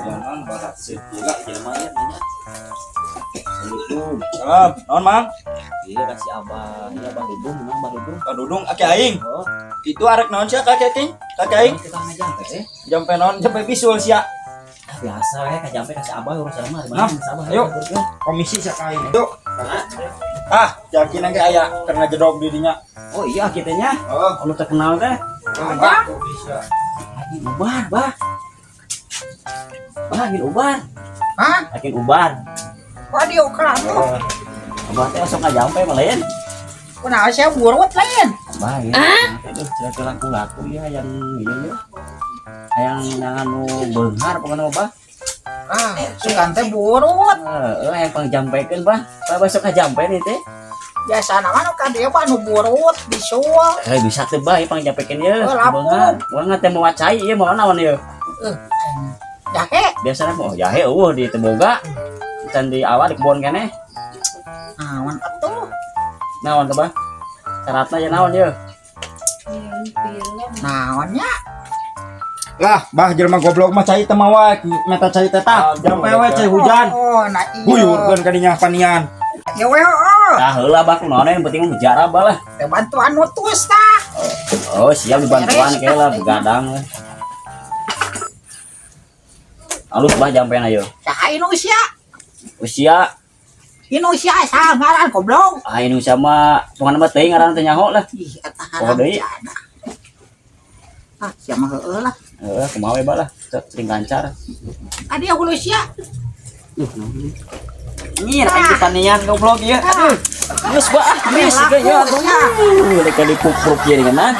Jangan barat gila jelema ya nanya. Assalamualaikum. Salam, naon, Mang? Iya, kasih abah, iya, Abah Dudung, nah, Abah Dudung. Pak Dudung aki aing. Oh, Itu arek naon sia ka aki aing? Ka aki aing. Kita ngajampe eh. Jampe naon? Jampe bisul sia. Ah, biasa ya, ka jampe kasih abah urusan mah di Nah, mana abah. ayo. Komisi sia ka aing. Yuk. Ah, yakin ge aya keur ngajedog di dinya. Oh iya kitanya. Oh, Anu terkenal teh. ah, bisa. Angin ubar, bah. Bah, angin ubar. Hah? Angin ubar. Kok diukeran tuh? Abah teh sok ngajampe mah lain. Kunaon sia burut lain? Bah, ya. Aduh, cerita laku-laku ya yang ini ya. Yang anu beunghar pokoknya mah, bah. Ah, sugan teh burut. Heeh, yang pangjampekeun, bah. Bah, besok ngajampe nih teh. Biasa nama nu ka dieu mah nu burut bisul. Eh, bisa teh, bah, pangjampekeun ye. Oh, laku. Beunghar. Urang teh mau cai ieu mau naon ieu. Eh, jahe. Biasana mah oh, jahe eueuh di teu boga. Can di awal di kebon keneh. Naon atuh? Naon teh, bah? Syaratna ya naon ye? Naonnya? Lah, bah, jelema goblok mah cai teu mawa, meta cai teh tah. Jampe we cai hujan. Oh, nah iya. Guyurkeun ka dinya panian. Ya we oh. Tah heula, bah, kunaon yang penting mah mujarab, bah lah. Teh bantuan nutus tah. Oh, siap dibantuan kayak lah begadang lah. Alus, bah, jampean ayo. Saha inu usia? Usia. Inu usia saha ngaran, goblok? Ah, ini sama pokoknya mah teuing ngaran teh nyaho lah. Ih, eta Oh, haram deui. jada. Ah, sia mah heueuh lah. Heeh, kumaha we, bah lah. Sering lancar. Adi aku usia. Nyir aing ditanian goblok ieu. Aduh. Geus, bah, ah, geus Laku, ya. Sia. Aduh, rek dipupruk ieu dengan.